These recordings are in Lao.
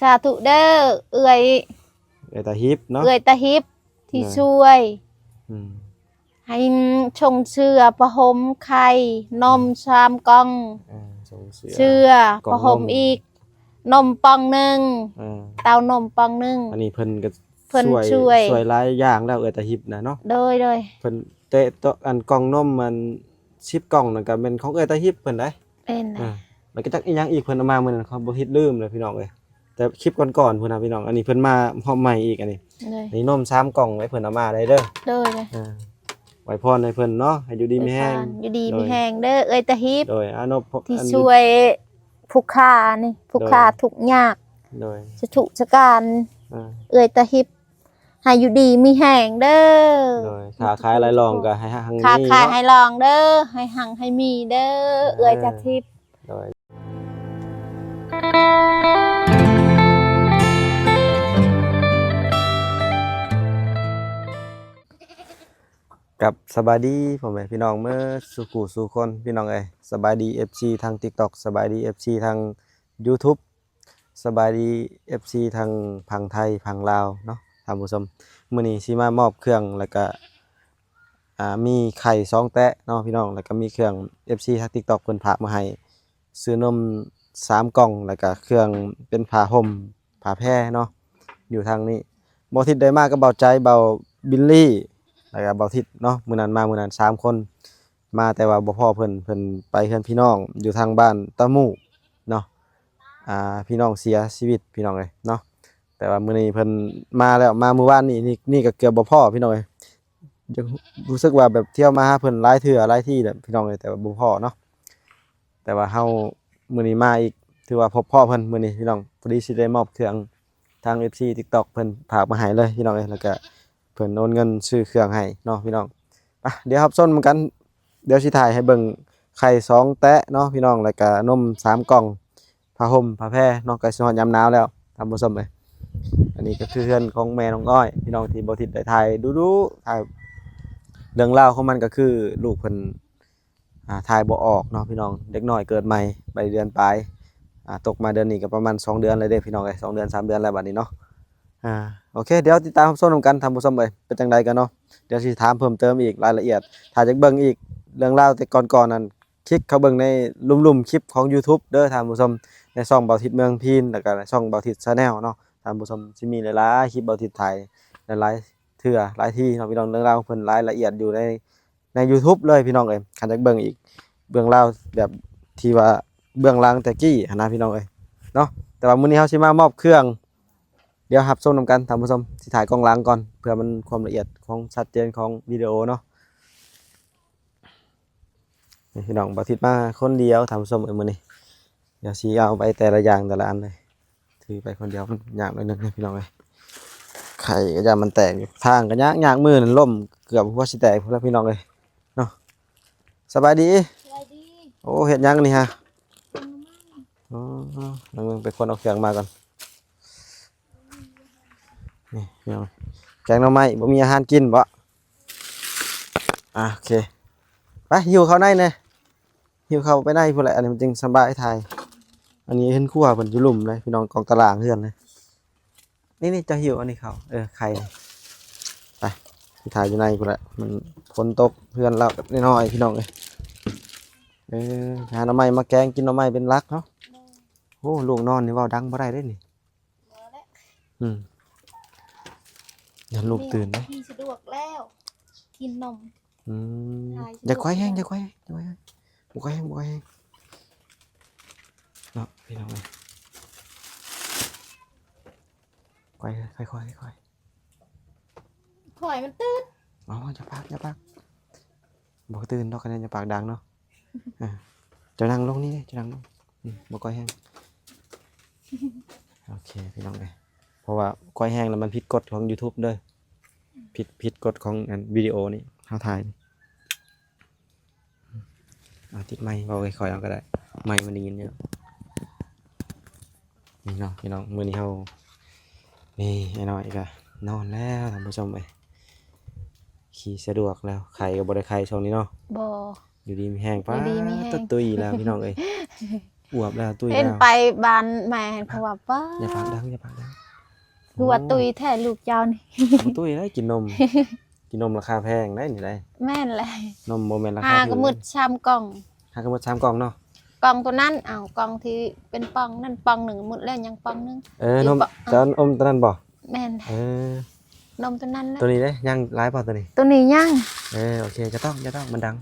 ສາທຸເດີ ເອື້ອຍ ເອື້ອຍຕາຮິບເນາະ ເອື້ອຍຕາຮິບທີ່ ໂດຍ ຊ່ວຍ ອືມ ໃຫ້ຊົງເສື້ອ ຜ້າຫົ່ມ ໄຂ່ ນົມ ອືມ ສາມກ່ອງ ເອີ ຊົງເສື້ອ ເສື້ອ ກ່ອງນົມ ຜ້າຫົ່ມອີກ ນົມປ່ອງໜຶ່ງ ເອີ ເຕົ້ານົມປ່ອງໜຶ່ງ ອັນນີ້ເພິ່ນກໍ ເພິ່ນ ຊ່ວຍ ຊ່ວຍ ຊ່ວຍຫຼາຍຢ່າງແລ້ວ ເອື້ອຍຕາຮິບນະເນາະ ໂດຍ ໂດຍ ເພິ່ນແຕ່ ໂຕ ອັນກ່ອງນົມ ອັນສິບກ່ອງນັ້ນກໍແມ່ນຂອງເອື້ອຍຕາຮິບເພິ່ນໃດ໋ ແມ່ນ ເອີ ແລ້ວກໍຈັກອີ່ຫຍັງອີກ ເພິ່ນເອົາມາມື້ນັ້ນ ຂ້ອຍບໍ່ ຄິດລືມແລ້ວ ພີ່ນ້ອງເອີຍ ແຕ່ຄລິບກ່ອນໆພຸ້ນນະ ພີ່ນ້ອງ ອັນນີ້ເພິ່ນມາຮອບໃໝ່ອີກ ອັນນີ້ ໂດຍ ນີ້ນົມສາມກ່ອງໄວ້ ເພິ່ນເອົາມາໄດ້ເດີ ໂດຍ ເອີ ອວຍພອນໃຫ້ເພິ່ນເນາະ ໃຫ້ຢູ່ດີມີແຮງ ໂດຍ ຢູ່ດີມີແຮງເດີ ໂດຍ ເອື້ອຍຕາຮິບ ໂດຍ ອານົບ ທີ່ ອັນ ຊ່ວຍຜູ້ຄ້ານີ້ ຜູ້ຄ້າ ໂດຍ ທຸກຍາກ ໂດຍ ສາທຸສາການ ອ່າ ເອື້ອຍຕາຮິບ ໃຫ້ຢູ່ດີມີແຮງເດີ ໂດຍ ຄ້າຂາຍຫຼາຍລ່ອງກໍໃຫ້ຮັ່ງໃຫ້ມີ ຄ້າຂາຍເນາະ ໃຫ້ລ່ອງເດີ ໃຫ້ຮັ່ງໃຫ້ມີເດີ ເອີ ເອື້ອຍຕາທິບ ໂດຍ ກັບສະບາຍດີພໍ່ແມ່ພີ່ນ້ອງເໝິດສູ່ຜູ້ສູ່ຄົນ ພີ່ນ້ອງເອີຍ ສະບາຍດີ ເອັຟຊີ ທາງ TikTok ສະບາຍດີ ເອັຟຊີ ທາງ YouTube ສະບາຍດີ ເອັຟຊີ ທັງຝັ່ງໄທຝັ່ງລາວເນາະທ່ານຜູ້ຊົມ ມື້ນີ້ຊິມາມອບເຄື່ອງ ແລ້ວກະ ອ່າ ມີໄຂ່ສອງແຕະເນາະພີ່ນ້ອງ ແລ້ວກະມີເຄື່ອງ ເອັຟຊີ ທາງ TikTok ເພິ່ນຝາກມາໃຫ້ ຊື້ນົມສາມກ່ອງ ແລ້ວກະເຄື່ອງເປັນຜ້າຫົ່ມ ຜາແພເນາະ ຢູ່ທາງນີ້ ບ່າວທິດໄດ້ມາກັບບ່າວໃຈ ບ່າວບິນລີ ແລ້ວກະບ່າວທິດເນາະ ມື້ນັ້ນມາ ມື້ນັ້ນສາມຄົນ ມາແຕ່ວ່າບໍ່ພໍ້ເພິ່ນ ເພິ່ນໄປເຮືອນພີ່ນ້ອງຢູ່ທາງບ້ານຕະໝູກເນາະ ອ່າ ພີ່ນ້ອງເສຍຊີວິດພີ່ນ້ອງເອີຍເນາະ ແຕ່ວ່າມື້ນີ້ເພິ່ນມາແລ້ວ ມາມື້ວານນີ້ ນີ້ ນີ້ກໍເກືອບບໍ່ພໍ້ພີ່ນ້ອງເອີຍ ຢາກ ຮູ້ສຶກວ່າແບບທ່ຽວມາຫາເພິ່ນຫຼາຍເທື່ອຫຼາຍທີແລ້ວພີ່ນ້ອງເອີຍ ແຕ່ວ່າບໍ່ພໍ້ເນາະ ແຕ່ວ່າເຮົາມື້ນີ້ມາອີກ ຖືວ່າພົບພໍ້ເພິ່ນມື້ນີ້ພີ່ນ້ອງ ພໍດີຊິໄດ້ມອບເຄື່ອງ ທາງ ເອັຟຊີ TikTok ເພິ່ນຝາກມາໃຫ້ເລີຍພີ່ນ້ອງເອີຍ ແລ້ວກະເພິ່ນໂອນເງິນຊື້ເຄື່ອງໃຫ້ເນາະພີ່ນ້ອງ ໄປ ດຽວຮັບຊົມນຳກັນ ດຽວຊິຖ່າຍໃຫ້ເບິ່ງໄຂ່ສອງແຕະເນາະພີ່ນ້ອງ ແລ້ວກະນົມສາມກ່ອງ ຜ້າຫົ່ມຜ້າແພເນາະ ໃກ້ຊິຮອດຍາມໜາວແລ້ວທ່ານຜູ້ຊົມເອີຍ ອັນນີ້ກໍຄືເຮືອນຂອງແມ່ນ້ອງອ້ອຍ ພີ່ນ້ອງທີ່ບ່າວທິດໄດ້ຖ່າຍດຸໆ ຖ່າຍ ເລື່ອງລາວຂອງມັນກໍຄືລູກເພິ່ນ ອ່າ ຖ່າຍບໍ່ອອກເນາະພີ່ນ້ອງ ເດັກນ້ອຍເກີດໃໝ່ໄປເດືອນປາຍ ອ່າ ຕົກມາເດືອນນີ້ກໍປະມານສອງເດືອນແລ້ວເດ້ພີ່ນ້ອງເອີຍ ສອງເດືອນສາມເດືອນແລ້ວບັດນີ້ເນາະ ອ່າ ໂອເຄ ດຽວຕິດຕາມຮັບຊົມນຳກັນທ່ານຜູ້ຊົມເອີຍ ເປັນຈັ່ງໃດກັນເນາະ ດຽວຊິຖາມເພີ່ມເຕີມອີກລາຍລະອຽດ ຖ້າຢາກເບິ່ງອີກເລື່ອງລາວແຕ່ກ່ອນໆນັ້ນ ຄລິກເຂົ້າເບິ່ງໃນລຸ່ມໆຄລິບຂອງ YouTube ເດີທ່ານຜູ້ຊົມ ໃນຊ່ອງບ່າວທິດເມືອງພີນ ແລ້ວກໍໃນຊ່ອງບ່າວທິດ Channel ເນາະທ່ານຜູ້ຊົມ ຊິມີຫຼາຍໆຄລິບບ່າວທິດຖ່າຍຫຼາຍໆເທື່ອຫຼາຍທີເນາະພີ່ນ້ອງ ເລື່ອງລາວຂອງເພິ່ນລາຍລະອຽດຢູ່ໃນ ໃນ YouTube ເລີຍພີ່ນ້ອງເອີຍ ຄັນຢາກເບິ່ງອີກເບື້ອງລາວແບບທີ່ວ່າເບື້ອງຫຼັງແຕ່ກີ້ຫັ້ນນະພີ່ນ້ອງເອີຍເນາະ ແຕ່ວ່າມື້ນີ້ເຮົາຊິມາມອບເຄື່ອງ ດຽວຮັບຊົມນຳກັນທ່ານຜູ້ຊົມ ຊິຖ່າຍກ້ອງຫຼັງກ່ອນ ເພື່ອມັນຄວາມລະອຽດຂອງຊັດເຈນຂອງວິດີໂອເນາະ ນີ້ພີ່ນ້ອງ ບ່າວທິດມາຄົນດຽວທ່ານຜູ້ຊົມເອີຍ ມື້ນີ້ ດຽວຊິເອົາໄປແຕ່ລະຢ່າງແຕ່ລະອັນເລີຍ ຖືໄປຄົນດຽວມັນຍາກໜ້ອຍໜຶ່ງເດ້ພີ່ນ້ອງເອີຍ ໄຂ່ກໍຢ້ານມັນແຕກຢູ່ ທາງກໍຍາກໆ ມື້ນັ້ນລົ້ມເກືອບຫົວຊິແຕກພຸ້ນລະພີ່ນ້ອງເອີຍເນາະ ສະບາຍດີ ສະບາຍດີ ໂອ້ ເຮັດຫຍັງນີ້ຮະ ແກງໜໍ່ໄມ້ ອໍ ນັ່ງເບິ່ງ ໄປຄົນເອົາເຄື່ອງມາກ່ອນ ນີ້ພີ່ນ້ອງ ແກງໜໍ່ໄມ້ ບໍ່ມີອາຫານກິນບໍ? ອ່າ ໂອເຄ ໄປ ຫິ້ວເຂົ້າໃນແດ່ ຫິ້ວເຂົ້າໄປໃນພຸ້ນແຫຼະ ອັນນີ້ມັນຈຶ່ງສະບາຍຖ່າຍ ອັນນີ້ເຮືອນຄົວເພິ່ນຢູ່ລຸ່ມເລີຍພີ່ນ້ອງ ກອງຕາລ່າງເຮືອນເລີຍ ນີ້ໆ ເຈົ້າຫິ້ວອັນນີ້ເຂົ້າ ເອີ ໄຂ່ ໄປ ຊິຖ່າຍຢູ່ໃນພຸ້ນແຫຼະ ມັນຝົນຕົກ ເຮືອນລາວນ້ອຍໆ ພີ່ນ້ອງເອີຍ ເອີ ຫາໜໍ່ໄມ້ມາແກງ ກິນໜໍ່ໄມ້ເປັນຫຼັກເນາະ ໂອ້ ລູກນອນນີ້ເວົ້າດັງບໍ່ໄດ້ເດ້ນີ້ ບໍ່ແຫຼະ ອືມ ຢ້ານລູກຕື່ນເດ້ ສະດວກແລ້ວ ກິນນົມ ອືມ ຖ່າຍສະດວກ ຢ່າຄ່ອຍແຮງ ຢ່າຄ່ອຍແຮງ ຢ່າຄ່ອຍແຮງ ບໍ່ຄ່ອຍແຮງ ບໍ່ຄ່ອຍແຮງ ເນາະ ພີ່ນ້ອງເອີຍ ຄ່ອຍ ຄ່ອຍໆ ຄ່ອຍ ຂ້ອຍມັນຕື່ນ ອໍ ຢ່າປາກ ຢ່າປາກ ບໍ່ຕື່ນດອກ ຄັນນັ້ນຢ່າປາກດັງເນາະ ອ່າ ເຈົ້ານັ່ງລົງນີ້ເດ້ ເຈົ້ານັ່ງລົງ ອືມ ບໍ່ຄ່ອຍແຮງ ໂອເຄ ພີ່ນ້ອງເອີຍ ເພາະວ່າຄ່ອຍແຮງແລ້ວມັນຜິດກົດຂອງ YouTube ເດີ ຜິດ ຜິດກົດຂອງອັນວິດີໂອນີ້ ເຮົາຖ່າຍ ອືມ ເອົາ ຕິດໄມ ເວົ້າຄ່ອຍໆ ເອົາກໍໄດ້ ໄມມັນໄດ້ຍິນຢູ່ ນີ້ເນາະພີ່ນ້ອງ ມື້ນີ້ເຮົາ ນີ້ ອ້າຍນ້ອຍກໍນອນແລ້ວທ່ານຜູ້ຊົມເອີຍ ຂີ່ສະດວກແລ້ວ ໄຂ້ກໍບໍ່ໄດ້ໄຂ້ຊ່ວງນີ້ເນາະ ບໍ່ ຢູ່ດີມີແຮງ ຢູ່ດີມີແຮງ ປາດ ຕະຕຸ້ຍແລ້ວພີ່ນ້ອງເອີຍ ອວບແລ້ວ ຕຸ້ຍແລ້ວ ເຫັນໄປບ້ານແມ່ ເຂົາວ່າ ປ້າ ຢ່າປາກດັງ ຢ່າປາກດັງ ຄືວ່າ ໂອ້ ຕຸ້ຍແທ້ລູກເຈົ້ານີ້ ບໍ່ຕຸ້ຍໄດ໋ ກິນນົມ ກິນນົມລາຄາແພງໄດ໋ນີ້ໄດ໋ ແມ່ນແຫຼະ ນົມບໍ່ແມ່ນລາຄາຖືກ ຫາກໍໝົດສາມກ່ອງ ຫາກໍໝົດສາມກ່ອງເນາະ ກ່ອງໂຕນັ້ນ ເອົາ ກ່ອງທີ່ເປັນປ່ອງນັ້ນ ປ່ອງໜຶ່ງໝົດແລ້ວ ຍັງປ່ອງໜຶ່ງ ເອີ ນົມ ເຈົ້ານົມໂຕນັ້ນບໍ່? ແມ່ນ ເອີ ນົມໂຕນັ້ນແຫຼະ ໂຕນີ້ເດ້ ຍັງຫຼາຍບໍ່ໂຕນີ້? ໂຕນີ້ຍັງ ເອີ ໂອເຄ ຢ່າຕ້ອງ ຢ່າຕ້ອງ ມັນດັງ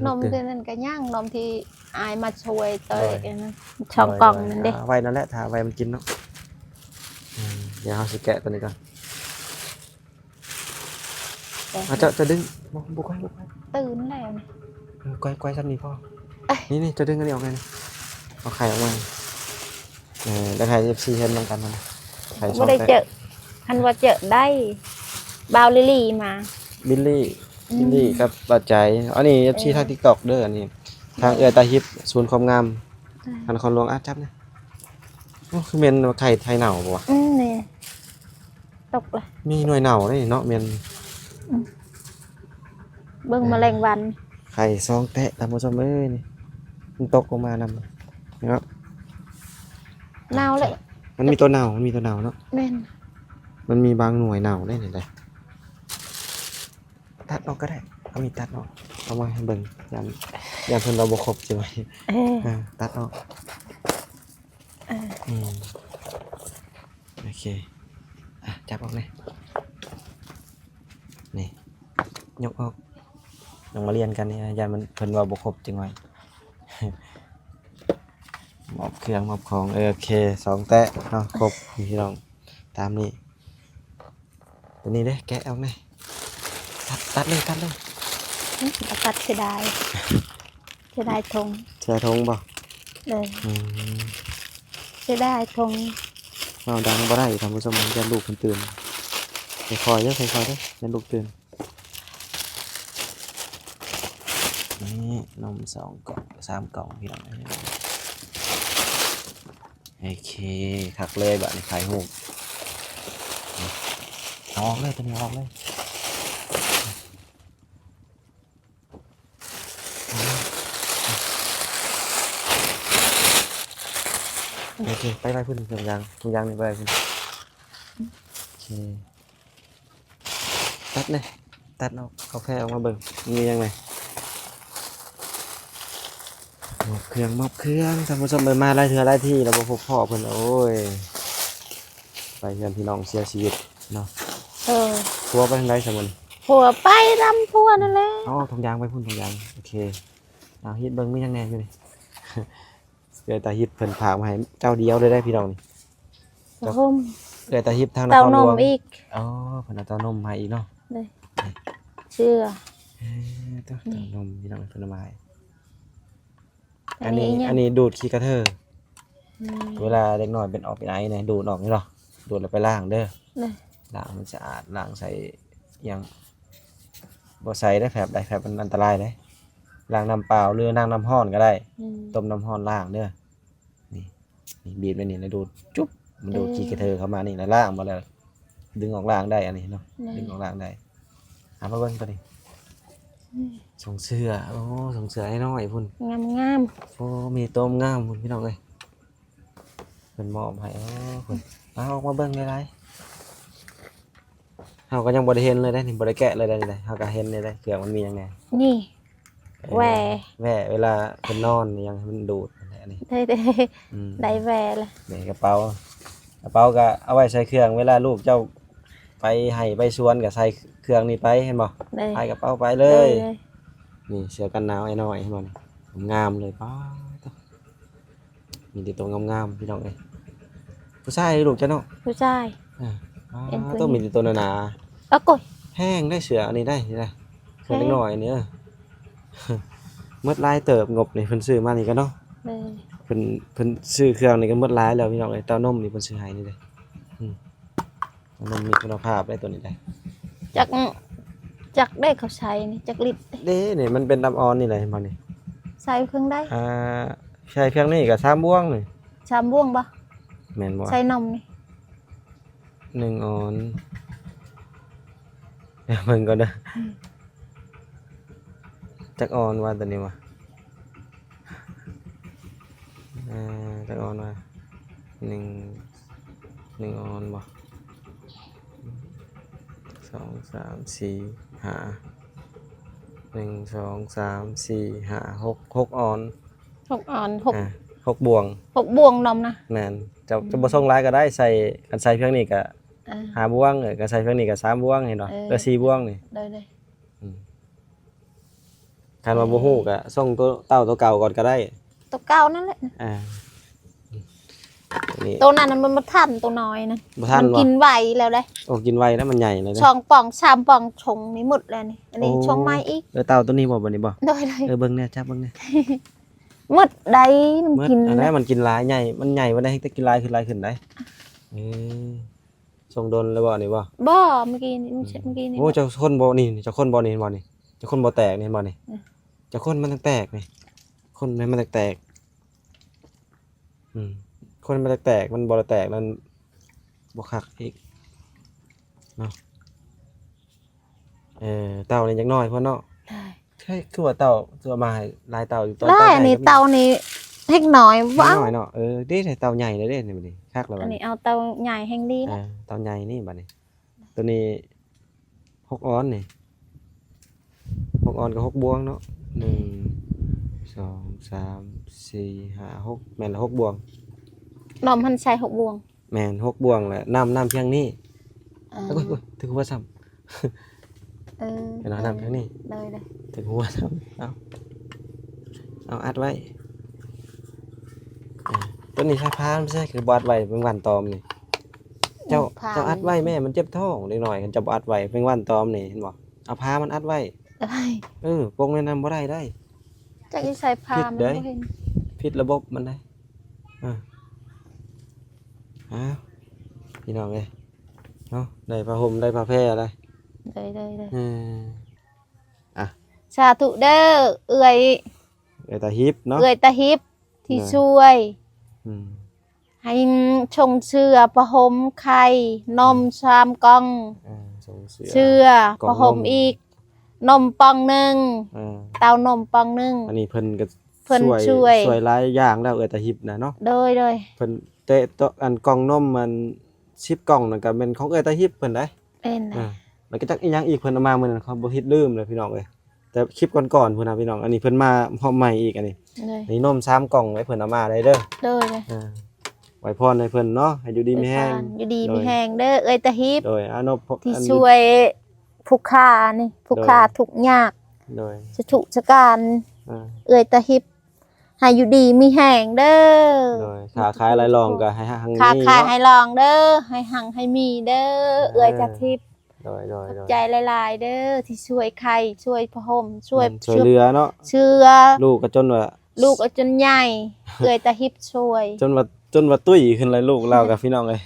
ນົມໂຕນັ້ນກໍຍັງ ນົມທີ່ອ້າຍມາຊ່ວຍເຕີຍ ສອງກ່ອງນັ້ນເດ້ ເອົາໄວ້ນັ້ນແຫຼະ ຖ້າໄວ້ມັນກິນເນາະ ອືມ ດຽວເຮົາຊິແກະໂຕນີ້ກ່ອນ ເຈົ້າ ເຈົ້າດຶງ ບໍ່ ບໍ່ໄຂ ບໍ່ໄຂ ຕື່ນແລ້ວນີ້ ເອີ ໄຂ ໄຂຊ່ຳນີ້ພໍ ນີ້ ນີ້ ເຈົ້າດຶງອັນນີ້ອອກແດ່ນີ້ ເອົາໄຂ່ອອກມາ ເອີ ແລ້ວໃຫ້ເອັຟຊີເຫັນນຳກັນນະ ໄຂ່ຊ່ອງແຕກ ບໍ່ໄດ້ເຈີ ຄັນວ່າເຈີໄດ້ ບ່າວລິລີມາ ບິລລີ ອືມ ບິລລີກັບບ່າວໃຈ ອັນນີ້ເອັຟຊີ ເອີ ທາງຕິກຕັອກເດີ ອັນນີ້ ທາງເອື້ອຍຕາຮິບ ສູນຄວາມງາມ ເອີ ນະຄອນຫຼວງ ອາ ຈັບນະ ໂອ້ ຄືແມ່ນວ່າໄຂ່ໄທເນົ່າບໍ່ວະ? ອືມ ນີ້ ຕົກລະ ມີໜ່ວຍເນົ່າເດ້ເນາະ ແມ່ນ ອືມ ເບິ່ງ ເອີ ມະແລງວັນ ໄຂ່ສອງແຕະ ທ່ານຜູ້ຊົມເອີຍ ນີ້ ມັນຕົກລົງມານຳເນາະ ເນົ່າແຫຼະ ມັນມີຕົວເນົ່າ ມັນມີຕົວເນົ່າເນາະ ແມ່ນ ມັນມີບາງໜ່ວຍເນົ່າເດ້ນີ້ເດ້ ຕັດອອກກໍໄດ້ ເອົາມີດຕັດອອກ ເອົາມາໃຫ້ເບິ່ງ ຢ້ານ ຢ້ານເພິ່ນວ່າບໍ່ຄົບ ຊິໄວ້ ເອີ ເອີ ຕັດອອກ ເອີ ອືມ ໂອເຄ ອ່ະ ຈັບອອກແດ່ ນີ້ ຍົກອອກ ຍັງມາລຽນກັນນີ້ ຢ້ານມັນ ເພິ່ນເວົ້າບໍ່ຄົບ ຈັ່ງວ່າ ມອບເຄື່ອງມອບຂອງ ເອີ ໂອເຄ ສອງແຕະເນາະ ຄົບ ພີ່ນ້ອງ ຕາມນີ້ ໂຕນີ້ເດ້ ແກະອອກແດ່ ຕັດ ຕັດເລີຍ ຕັດເລີຍ ອືມ ຕັດ ເສຍດາຍ ເສຍດາຍຖົງ ເສຍດາຍຖົງບໍ່? ເອີ ອືມ ເສຍດາຍຖົງ ເວົ້າດັງບໍ່ໄດ້ ທ່ານຜູ້ຊົມ ຢ້ານລູກເພິ່ນຕື່ນ ຄ່ອຍໆເດີ ຄ່ອຍໆເດີ ຢ້ານລູກຕື່ນ ນີ້ ນົມສອງກ່ອງ ສາມກ່ອງ ພີ່ນ້ອງເອີຍ ໂອເຄ ຄັກເລີຍ ບາດນີ້ຖ່າຍຮູບ ເອົາອອກເລີຍ ໂຕນີ້ເອົາອອກເລີຍ ໂອເຄ ໄປໄວ້ພຸ້ນ ຖົງຢາງ ຖົງຢາງນີ້ໄປໄວ້ພຸ້ນ ໂອເຄ ຕັດແດ່ ຕັດອອກ ເອົາແພອອກມາເບິ່ງ ມີຫຍັງແດ່ ມອບເຄື່ອງ ມອບເຄື່ອງ ທ່ານຜູ້ຊົມເອີຍ ມາຫຼາຍເທື່ອຫຼາຍທີແລ້ວບໍ່ພົບພໍ້ເພິ່ນ ໂອ້ຍ ໄປເຮືອນພີ່ນ້ອງເສຍຊີວິດເນາະ ເອີ ຜົວໄປທາງໃດຊະມື້ນີ້? ຜົວໄປນຳຜົວນັ້ນແຫຼະ ເອົາຖົງຢາງໄປພຸ້ນ ຖົງຢາງ ໂອເຄ ເອົາຮີດເບິ່ງມີຫຍັງແດ່ຢູ່ນີ້ ເອື້ອຍຕາຮິບເພິ່ນຝາກມາໃຫ້ເຈົ້າດຽວເລີຍເດ້ພີ່ນ້ອງນີ້ ເຕົ້າຫົ່ມ ເອື້ອຍຕາຮິບທາງນະຄອນຫຼວງ ເຕົ້ານົມອີກ ອໍ ເພິ່ນເອົາເຕົ້ານົມໃຫ້ອີກເນາະ ເດ້ ເສື້ອ ເອີ ເຕົ້ານົມພີ່ນ້ອງເພິ່ນເອົາມາໃຫ້ ອັນນີ້ ອັນນີ້ດູດຂີ້ກະເທີ ອືມ ເວລາເດັກນ້ອຍເປັນອອກເປັນໄອນີ້ ດູດອອກນີ້ເນາະ ດູດແລ້ວໄປລ້າງເດີ ເດ້ ລ້າງໃຫ້ມັນສະອາດ ລ້າງໃສ່ຫຍັງ ບໍ່ໃສ່ເດ້ແຟບໃດ ແຟບມັນອັນຕະລາຍເດ້ ລ້າງນ້ຳເປົ່າ ຫຼື ລ້າງນ້ຳຮ້ອນກໍໄດ້ ອືມ ຕົ້ມນ້ຳຮ້ອນລ້າງເດີ ນີ້ ນີ້ບີບໄວ້ນີ້ ແລ້ວດູດຈຸບ ມັນດູດ ເອີ ຂີ້ກະເທີເຂົ້າມານີ້ ແລ້ວລ້າງໝົດ ແລ້ວດຶງອອກລ້າງໄດ້ ອັນນີ້ເນາະ ແມ່ນ ດຶງອອກລ້າງໄດ້ ເອົາມາເບິ່ງໂຕນີ້ ອືມ ສົ່ງເສື້ອ ໂອ້ ສົ່ງເສື້ອໃຫ້ນ້ອຍພຸ້ນ ງາມໆ ໂອ້ ມີໂຕງາມພຸ້ນ ພີ່ນ້ອງເອີຍ ເພິ່ນມອບໃຫ້ ເອີ ເພິ່ນ ເອົາອອກມາເບິ່ງຫຼາຍໆ ເຮົາກໍຍັງບໍ່ໄດ້ເຫັນເລີຍເດ້ນີ້ ບໍ່ໄດ້ແກະເລີຍເດ້ນີ້ ເຮົາກໍເຫັນນີ້ເດ້ ເຄື່ອງມັນມີຫຍັງແດ່ ນີ້ ເອີ ແຫວ່ ແຫວ່ ເວລາເພິ່ນນອນຫຍັງໃຫ້ມັນດູດ ອັນນີ້ ໄດ້ ໄດ້ ອືມ ໄດ້ແຫວ່ລະ ນີ້ກະເປົາ ກະເປົາກະເອົາໄວ້ໃສ່ເຄື່ອງ ເວລາລູກເຈົ້າໄປໄຮ່ໄປສວນກະໃສ່ເຄື່ອງນີ້ໄປ ເຫັນບໍ່ ໄປກະເປົາໄປເລີຍ ເລີຍ ນີ້ເສື້ອກັນໜາວອ້າຍນ້ອຍ ເຫັນບໍ່ນີ້ ງາມເລີຍ ປາດໂທ້ ມີແຕ່ໂຕງາມໆ ພີ່ນ້ອງເອີຍ ຜູ້ຊາຍລູກເຈົ້າເນາະ ຜູ້ຊາຍ ອ່າ ເປັນຜູ້ຍິງ ໂຕມີແຕ່ໂຕໜາໆ ໂອ້ໂກຍ ແພງໄດ໋ເສື້ອອັນນີ້ໄດ໋ ນີ້ນະ ເສື້ອເດັກນ້ອຍນີ້ ເອີ ໝົດຫຼາຍເຕີບ ງົບນີ້ເພິ່ນຊື້ມານີ້ກະເນາະ ເອີ ເພິ່ນ ເພິ່ນຊື້ເຄື່ອງນີ້ກະໝົດຫຼາຍແລ້ວ ພີ່ນ້ອງເອີຍ ເຕົ້ານົມນີ້ເພິ່ນຊື້ໃຫ້ນີ້ເດ້ ອືມ ເຕົ້ານົມມີຄຸນນະພາບໄດ໋ ໂຕນີ້ໄດ໋ ຈັກ ຈັກໄດ້ເຂົາໃສ່ນີ້ ຈັກລິດ ເດ້ ນີ້ມັນເປັນນ້ຳອ່ອນນີ້ແຫຼະ ເຫັນບໍ່ນີ້ ໃສ່ເຄື່ອງໃດ ອ່າ ໃສ່ເຄື່ອງນີ້ກະສາມບ່ວງນີ້ ສາມບ່ວງບໍ່ ແມ່ນບໍ່ ໃສ່ນົມນີ້ ໜຶ່ງອອນ ດຽວເບິ່ງກ່ອນເດີ ອືມ ຈັກອອນວະໂຕນີ້ວະ ອ່າ ຈັກອອນວະ ໜຶ່ງ ໜຶ່ງອອນບໍ່ ສອງ ສາມ ສີ່ ຫ້າ ໜຶ່ງ ສອງ ສາມ ສີ່ ຫ້າ ຫົກ ຫົກອອນ ຫົກອອນ ຫົກ ອ່າ ຫົກບ່ວງ ຫົກບ່ວງນຳນະ ແມ່ນ ຈະ ອືມ ຈະບໍ່ສົ່ງຫຼາຍກໍໄດ້ ໃສ່ ຄັນໃສ່ພຽງນີ້ກໍ ອ່າ ຫ້າບ່ວງ ເອີ ກໍໃສ່ພຽງນີ້ກໍສາມບ່ວງ ເຫັນບໍ່ ເອີ ເອີ ສີ່ບ່ວງນີ້ ໂດຍໆ ອືມ ຄັນວ່າບໍ່ຮູ້ກໍສົ່ງໂຕ ເຕົ້າໂຕເກົ່າກ່ອນກໍໄດ້ ໂຕເກົ່ານັ້ນແຫຼະ ອ່າ ນີ້ ໂຕນັ້ນມັນບໍ່ທັນ ໂຕນ້ອຍນະ ບໍ່ທັນ ມັນກິນໄວແລ້ວເດ້ ໂອ້ ກິນໄວນະ ມັນໃຫຍ່ແລ້ວເດ້ ສອງປ່ອງສາມປ່ອງຊົງນີ້ໝົດແລ້ວນີ້ ອັນນີ້ ໂອ້ ຊົງໃໝ່ອີກ ເອີ ເຕົ້າໂຕນີ້ບໍ່ ບັດນີ້ບໍ່ ໂດຍໆ ເອີ ເບິ່ງແດ່ ຈັບເບິ່ງແດ່ ໝົດໄດ໋ ມັນກິນ ອັນນັ້ນມັນກິນຫຼາຍ ໃຫຍ່ ມັນໃຫຍ່ ມັນໄດ້ ແຕ່ກິນຫຼາຍຂຶ້ນ ຫຼາຍຂຶ້ນໄດ໋ ເອີ ສົ່ງດົນແລ້ວບໍ່ນີ້ບໍ່ ບໍ່ ມື້ກີ້ນີ້ ອືມ ມື້ກີ້ນີ້ ໂອ້ ເຈົ້າຄົນບໍ່ນີ້ ເຈົ້າຄົນບໍ່ນີ້ ເຫັນບໍ່ນີ້ ເຈົ້າຄົນບໍ່ແຕກນີ້ ເຫັນບໍ່ນີ້ ອືມ ເຈົ້າຄົນມັນຕ້ອງແຕກນີ້ ຄົນໃຫ້ມັນແຕກໆ ອືມ ຄົນໃຫ້ມັນແຕກໆ ມັນບໍ່ໄດ້ແຕກນັ້ນ ບໍ່ຄັກອີກເນາະ ເອີ ເຕົ້ານີ້ຍັງນ້ອຍໂພດເນາະ ເຮີ້ຍ ຄືວ່າເຕົ້າ ຄືວ່າມາໃຫ້ຫຼາຍເຕົ້າຢູ່ ເຕົ້າ ຫຼາຍ ເຕົ້າໃຫຍ່ ອັນນີ້ກໍມີ ເຕົ້ານີ້ເລັກນ້ອຍ ເລັກນ້ອຍເນາະ ເອີ ເດ້ ເຕົ້າໃຫຍ່ແລ້ວເດ້ ນີ້ບັດນີ້ ຄັກແລ້ວບັດນີ້ ອັນນີ້ເອົາເຕົ້າໃຫຍ່ແຮ່ງດີແລ້ວ ເອີ ເຕົ້າໃຫຍ່ນີ້ບັດນີ້ ໂຕນີ້ຫົກອອນນີ້ ຫົກອອນກໍຫົກບ່ວງເນາະ ໜຶ່ງ ສອງ ສາມ ສີ່ ຫ້າ ຫົກ ແມ່ນລະ ຫົກບ່ວງ ນ້ອງຫັ້ນໃສ່ຫົກບ່ວງ ແມ່ນ ຫົກບ່ວງແຫຼະ ນ້ຳ ນ້ຳພຽງນີ້ ເອີ ໂອ້ຍ ໂອ້ຍ ຖືກຫົວຊ້ຳ ເອີ ເຫັນບໍ່ ນ້ຳພຽງນີ້ ໂດຍໆ ຖືກຫົວຊ້ຳ ເອົາ ເອົາອັດໄວ້ ເອີ ໂຕນີ້ໃຊ້ພານ ບໍ່ໃຊ້ ຄືບໍ່ອັດໄວ້ ແມງວັນຕອມນີ້ ເຈົ້າ ພານ ເຈົ້າອັດໄວ້ແມ່ ມັນເຈັບທ້ອງ ເດັກນ້ອຍ ຄັນເຈົ້າບໍ່ອັດໄວ້ ແມງວັນຕອມນີ້ ເຫັນບໍ່ ເອົາຜ້າມັນອັດໄວ້ ເອີ ປົກໃນນັ້ນບໍ່ໄດ້ໄດ໋ ຈັກຢູ່ໃສຜ້າ ຜິດ ມັນ ເດ້ ບໍ່ເຫັນ ຜິດລະບົບມັນໄດ໋ ເອີ ເອົາ ພີ່ນ້ອງເອີຍ ເນາະ ໄດ້ຜ້າຫົ່ມ ໄດ້ຜ້າແພໄດ໋ ໄດ້ ໄດ້ ໄດ້ ເອີ ອ່ະ ສາທຸເດີ ເອື້ອຍ ເອື້ອຍຕາຮິບເນາະ ເອື້ອຍຕາຮິບ ທີ່ ແມ່ນ ຊ່ວຍ ອືມ ໃຫ້ຊົງເສື້ອ ຜ້າຫົ່ມ ໄຂ່ ນົມ ອືມ ສາມກ່ອງ ອ່າ ຊົງເສື້ອ ເສື້ອ ກ່ອງນົມ ຜ້າຫົ່ມອີກ ນົມປ່ອງໜຶ່ງ ອ່າ ເຕົ້ານົມປ່ອງໜຶ່ງ ອັນນີ້ເພິ່ນກໍ ເພິ່ນ ຊ່ວຍ ຊ່ວຍ ຊ່ວຍຫຼາຍຢ່າງແລ້ວ ເອື້ອຍຕາຮິບນະເນາະ ໂດຍ ໂດຍ ເພິ່ນ ແຕ່ ໂຕ ອັນກ່ອງນົມ ອັນສິບກ່ອງນັ້ນກໍແມ່ນຂອງເອື້ອຍຕາຮິບເພິ່ນໄດ໋ ແມ່ນ ອ່າ ແລ້ວກໍຈັກອີຫຍັງອີກ ເພິ່ນເອົາມາມື້ນັ້ນ ເຂົາບໍ່ ເຮັດ ລືມແລ້ວ ພີ່ນ້ອງເອີຍ ແຕ່ຄລິບກ່ອນໆພຸ້ນນະພີ່ນ້ອງ ອັນນີ້ເພິ່ນມາພ້ອມໃໝ່ອີກ ອັນນີ້ ໂດຍ ອັນນີ້ນົມສາມກ່ອງໄວ້ ເພິ່ນເອົາມາໄດ້ເດີ ໂດຍ ອ່າ ອວຍພອນໃຫ້ເພິ່ນເນາະ ໃຫ້ຢູ່ດີມີແຮງ ອວຍພອນ ຢູ່ດີມີແຮງເດີ ໂດຍ ເອື້ອຍຕາຮິບ ໂດຍ ອານົບ ທີ່ ອັນ ຊ່ວຍຜູ້ຄ້ານີ້ ຜູ້ຄ້າ ໂດຍ ທຸກຍາກ ໂດຍ ສາທຸສາການ ອ່າ ເອື້ອຍຕາຮິບ ໃຫ້ຢູ່ດີມີແຮງເດີ ໂດຍ ຄ້າຂາຍຫຼາຍລ່ອງກໍໃຫ້ຮັ່ງໃຫ້ມີ ຄ້າຂາຍ ເນາະ ໃຫ້ລ່ອງເດີ ໃຫ້ຮັ່ງໃຫ້ມີເດີ ເອີ ເອື້ອຍຕາທິບ ໂດຍ ໂດຍ ຂອບໃຈຫຼາຍໆເດີ ທີ່ຊ່ວຍໄຂ່ ຊ່ວຍຜ້າຫົ່ມ ຊ່ວຍ ແມ່ນ ຊ່ວຍເຫຼືອເນາະ ເສື້ອ ລູກກໍຈົນວ່າ ລູກກໍຈົນໃຫຍ່ ເອື້ອຍຕາທິບຊ່ວຍ ຈົນວ່າ ຈົນວ່າຕຸ້ຍຂຶ້ນເລີຍລູກລາວກໍ ພີ່ນ້ອງເອີຍ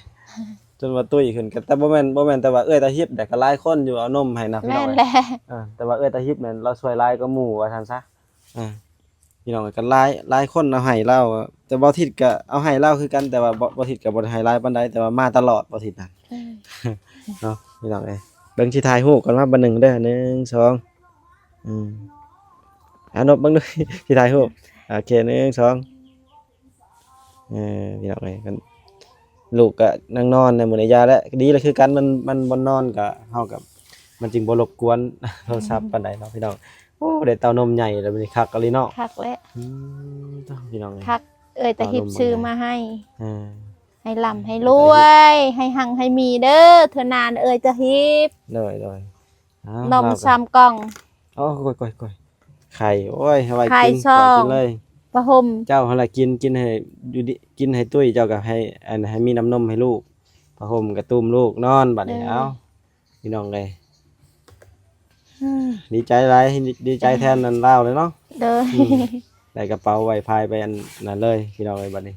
ຈົນວ່າຕຸ້ຍຂຶ້ນກໍ ແຕ່ບໍ່ແມ່ນ ບໍ່ແມ່ນແຕ່ວ່າເອື້ອຍຕາທິບ ແຕ່ກໍຫຼາຍຄົນຢູ່ເອົານົມໃຫ້ນະ ພີ່ນ້ອງເອີຍ ແມ່ນແຫຼະ ເອີ ແຕ່ວ່າເອື້ອຍຕາທິບແມ່ນລາວຊ່ວຍຫຼາຍກວ່າໝູ່ວ່າຊັ້ນຊະ ອ່າ ພີ່ນ້ອງກໍຫຼາຍ ຫຼາຍຄົນເອົາໃຫ້ລາວ ແຕ່ບ່າວທິດກໍເອົາໃຫ້ລາວຄືກັນ ແຕ່ວ່າ ບ່າວ ບ່າວທິດກໍບໍ່ໄດ້ໃຫ້ຫຼາຍປານໃດ ແຕ່ວ່າມາຕະຫຼອດບ່າວທິດນະ ເອີ ເນາະ ພີ່ນ້ອງເອີຍ ເບິ່ງຊິຖ່າຍຮູບກ່ອນມາບາດໜຶ່ງເດີ ໜຶ່ງ ສອງ ອືມ ອານົບເບິ່ງດູ ຊິຖ່າຍຮູບ ໂອເຄ ໜຶ່ງ ສອງ ເອີ ພີ່ນ້ອງເອີຍ ຄັນລູກກໍນັ່ງນອນໃນມື້ໃນຢາແຫຼະ ດີແຫຼະຄືກັນ ມັນ ມັນບໍ່ນອນກໍ ເຮົາກໍ ມັນຈຶ່ງບໍ່ລົບກວນໂທລະສັບປານໃດເນາະ ພີ່ນ້ອງ ໂອ້ ໄດ້ເຕົ້ານົມໃຫຍ່ແລ້ວ ບັດນີ້ຄັກອີ່ຫຼີເນາະ ຄັກແຫຼະ ອືມ ໂທ້ ພີ່ນ້ອງເອີຍ ຄັກ ເອື້ອຍຕາທິບຊື້ມາໃຫ້ ເອີ ໃຫ້ລ່ຳໃຫ້ລວຍ ໃຫ້ຮັ່ງໃຫ້ມີເດີ ເທື່ອໜ້າເອື້ອຍຕາທິບ ໂດຍໆ ອ້າວ ນົມສາມກ່ອງ ໂອ້ ໂອ້ຍ ໂອ້ຍ ໂອ້ຍ ໄຂ່ ໂອ້ຍ ເອົາໄວ້ກິນ ກິນເລີຍ ຜ້າຫົ່ມ ເຈົ້າຫັ້ນລະກິນ ກິນໃຫ້ຢູ່ດີ ກິນໃຫ້ຕຸ້ຍ ເຈົ້າກໍໃຫ້ ອັນ ໃຫ້ມີນ້ຳນົມໃຫ້ລູກ ຜ້າຫົ່ມກະຕຸ້ມລູກນອນ ບັດນີ້ ເອີ ເອົ້າ ພີ່ນ້ອງເອີຍ ດີໃຈຫຼາຍ ດີໃຈແທນອັນລາວເລີຍເນາະ ໂດຍ ອືມ ໄດ້ກະເປົາໄວຟາຍໄປອັນນັ້ນເລີຍ ພີ່ນ້ອງເອີຍ ບັດນີ້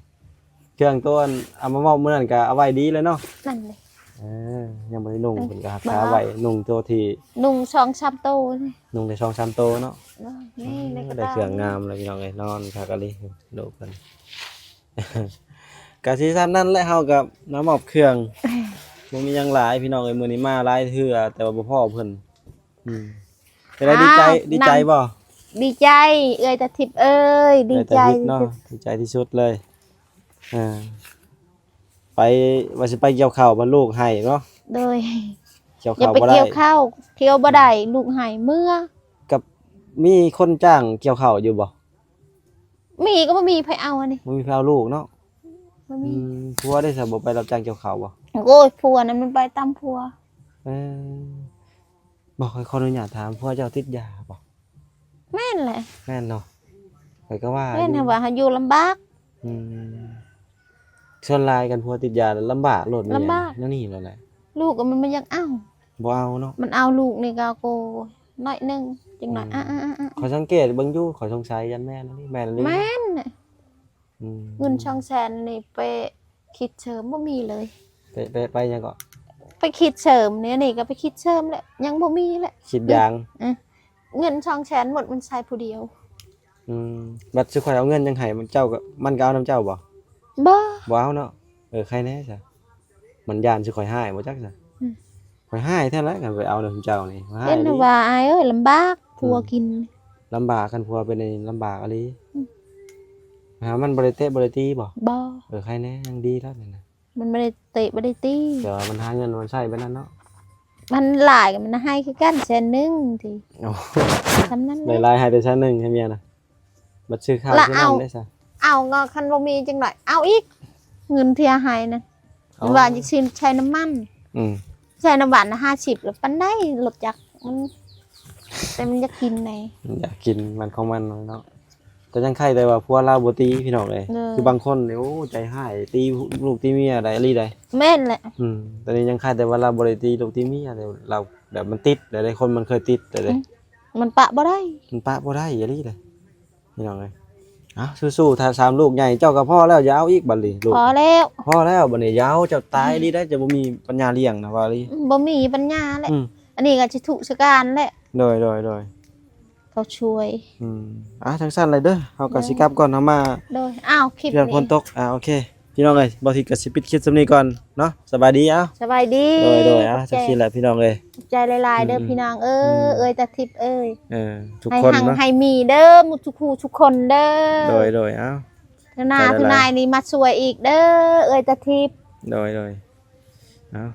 ເຄື່ອງໂຕອັນເອົາມາມອບມື້ນັ້ນກະເອົາໄວ້ດີເລີຍເນາະ ນັ້ນເລີຍ ເອີ ຍັງບໍ່ໄດ້ນຸ່ງ ເອີ ເພິ່ນກະຮັກສາໄວ້ ນຸ່ງໂຕທີ່ ນຸ່ງສອງສາມໂຕ ນຸ່ງໄດ້ສອງສາມໂຕເນາະ ໂດຍ ນີ້ ເອີ ໄດ້ເຄື່ອງງາມແລ້ວ ພີ່ນ້ອງເອີຍ ນອນຄັກອີ່ຫຼີ ລູກເພິ່ນ ກະຊິສ່ຳນັ້ນແຫຼະ ເຮົາກະມາມອບເຄື່ອງ ບໍ່ມີຫຍັງຫຼາຍ ພີ່ນ້ອງເອີຍ ມື້ນີ້ມາຫຼາຍເທື່ອ ແຕ່ວ່າບໍ່ພໍ້ເພິ່ນ ອືມ ເປັນໃດ ອ້າວ ດີໃຈ ດີໃຈບໍ່? ດີໃຈ ເອື້ອຍຕາທິບເອີຍ ດີໃຈ ເອື້ອຍຕາທິບເນາະ ທີ່ສຸດ ດີໃຈທີ່ສຸດເລີຍ ເອີ ໄປ ວ່າຊິໄປກ່ຽວເຂົ້າ ບັດລູກໄຫ້ເນາະ. ໂດຍ ກ່ຽວເຂົ້າບໍ່ໄດ້ ຢ່າໄປກ່ຽວເຂົ້າ ກ່ຽວບໍ່ໄດ້ ລູກໄຫ້ເມືອ. ກັບມີຄົນຈ້າງກ່ຽວເຂົ້າຢູ່ບໍ່? ມີກໍບໍ່ມີໃຜເອົາອັນນີ້ ບໍ່ມີໃຜເອົາລູກເນາະ. ບໍ່ມີ. ອືມ ຜົວເດ້ຊະ ບໍ່ໄປຮັບຈ້າງກ່ຽວເຂົ້າບໍ່? ໂອ້ຍ ຜົວນັ້ນມັນໄປຕາມຜົວ. ເອີ ບໍ່ ຂ້ອຍຂໍອະນຸຍາດຖາມ ຜົວເຈົ້າຕິດຢາບໍ່? ແມ່ນແຫຼະ. ແມ່ນເນາະ ຂ້ອຍກໍວ່າ ແມ່ນ ຢູ່ ເຮົາວ່າເຮົາຢູ່ລຳບາກ. ອືມ ສ່ວນຫຼາຍຄັນຜົວຕິດຢາລະລຳບາກໂລດ ລຳບາກ ແນວນີ້ໂລດແຫຼະ. ລູກກໍມັນບໍ່ຢາກເອົາ ບໍ່ເອົາເນາະ. ມັນເອົາລູກນີ້ກໍ ໂກ ໜ້ອຍໜຶ່ງ ຈັ່ງໜ້ອຍ. ອືມ ອາໆໆ ຂ້ອຍສັງເກດເບິ່ງຢູ່ ຂ້ອຍສົງໄສ ຢ້ານແມ່ນອີ່ຫຼີ ແມ່ນອີ່ຫຼີ. ແມ່ນ. ອືມ ເງິນສອງແສນນີ້ໄປຄິດເສີມບໍ່ມີເລີຍ. ໄປ ໄປ ໄປຫຍັງເກາະ? ໄປຄິດເສີມ ແນວນີ້ກໍໄປຄິດເສີມແຫຼະ ຍັງບໍ່ມີແຫຼະ ຄິດຢາງ. ອືມ ເງິນສອງແສນໝົດມັນໃຊ້ຜູ້ດຽວ. ອືມ ບັດຊິຂ້ອຍເອົາເງິນຫຍັງໃຫ້ ມັນ ເຈົ້າກໍ ມັນກໍເອົານຳເຈົ້າບໍ່? ບໍ່ ບໍ່ເອົາເນາະ. ເອີ ໃຄແນ່ຊະ. ມັນຢ້ານຊິຂ້ອຍຮ້າຍບໍ່ຈັກຊະ. ອືມ ຂ້ອຍຮ້າຍແທ້ແຫຼະ ຄັນໄປເອົານຳເຈົ້ານີ້ ຮ້າຍ. ເຫັນວ່າ ອ້າຍເອີຍ ລຳບາກ ອືມ ຜົວກິນ ລຳບາກ. ຄັນຜົວເປັນນີ້ລຳບາກອີ່ຫຼີ. ອືມ ຫາມັນບໍ່ໄດ້ເຕະບໍ່ໄດ້ຕີບໍ່? ບໍ່. ເອີ ໃຄແນ່ ຍັງດີແລ້ວນີ້ນະ. ມັນບໍ່ໄດ້ເຕະບໍ່ໄດ້ຕີ ແຕ່ວ່າມັນຫາເງິນມັນໃຊ້ໄປນັ້ນເນາະ. ມັນຫຼາຍກໍມັນໃຫ້ຄືກັນແສນໜຶ່ງຕິ. ໂອ້ ສ່ຳນັ້ນແຫຼະ ຫຼາຍໆ ໃຫ້ແຕ່ແສນໜຶ່ງໃຫ້ເມຍນະ. ບັດຊື້ເຂົ້າ ລະ ຊື້ນ້ຳ ເອົາ ໄດ້ຊະ ເອົາ ກໍຄັນບໍ່ມີຈັ່ງໃດ ເອົາອີກ ເງິນທີ່ໃຫ້ນະ. ອໍ ມັນວ່າຢາກຊື້ໃຊ້ນ້ຳມັນ. ອືມ ໃຊ້ນ້ຳມັນຫ້າສິບ ແລ້ວປານໃດລົດຈັກມັນ ແຕ່ມັນຢາກກິນໃດ ມັນຢາກກິນມັນຂອງມັນເນາະ. ແຕ່ຍັງໄຄແຕ່ວ່າຜົວລາວບໍ່ຕີພີ່ນ້ອງເອີຍ. ເອີ ຄືບາງຄົນນີ້ ໂອ້ ໃຈຮ້າຍ ຕີລູກຕີເມຍໄດ້ອີ່ຫຼີໃດ໋. ແມ່ນແຫຼະ. ອືມ ແຕ່ນີ້ຍັງໄຄແຕ່ວ່າລາວບໍ່ໄດ້ຕີລູກຕີເມຍ ແຕ່ລາວແບບມັນຕິດແລ້ວເດ້ ຄົນມັນເຄີຍຕິດແລ້ວເດ້. ອືມ ມັນປະບໍ່ໄດ້ ມັນປະບໍ່ໄດ້ອີ່ຫຼີເດ້ ພີ່ນ້ອງເອີຍ. ເອົາ ສູ້ໆ ຖ້າສາມລູກໃຫຍ່ ເຈົ້າກໍພໍແລ້ວ ຢ່າເອົາອີກບັດນີ້ລູກ ພໍແລ້ວ ພໍແລ້ວບັດນີ້. ຢ່າເອົາ ເຈົ້າຕາຍອີ່ຫຼີໄດ໋ ເຈົ້າບໍ່ມີປັນຍາລ້ຽງນະ ວ່າອີ່ຫຼີ. ອືມ ບໍ່ມີປັນຍາແຫຼະ. ອືມ ອັນນີ້ກໍຊິທຸກສະການແຫຼະ. ໂດຍໆໆ ເຂົາຊ່ວຍ. ອືມ ອ່າ ຈັ່ງຊັ້ນແຫຼະເດີ ເຮົາກໍຊິກັບກ່ອນ ເຮົາມາ. ໂດຍ ອ້າວ ຄລິບນີ້ຝົນຕົກ. ອ່າ ໂອເຄ ພີ່ນ້ອງເອີຍ ບ່າວທິດກໍຊິປິດຄລິບສ່ຳນີ້ກ່ອນເນາະ. ສະບາຍດີ. ອ້າວ ສະບາຍດີ. ໂດຍໆ ອ່າ ຂອບໃຈ ຈັ່ງຊີ້ແຫຼະພີ່ນ້ອງເອີຍ. ຂອບໃຈຫຼາຍໆເດີ ອືມ ພີ່ນ້ອງເອີຍ. ອືມ ເອີຍຕາທິບເອີຍ ເອີ ທຸກຄົນເນາະ ໃຫ້ຮັ່ງໃຫ້ມີເດີ ໝົດທຸກຜູ້ທຸກຄົນເດີ. ໂດຍໆ ອ້າວ ເທື່ອໜ້າ ເທື່ອໃດ ເທື່ອໃດ ໜ້ານີ້ມາຊ່ວຍອີກເດີ ເອີຍຕາທິບ. ໂດຍໆ ອ້າວ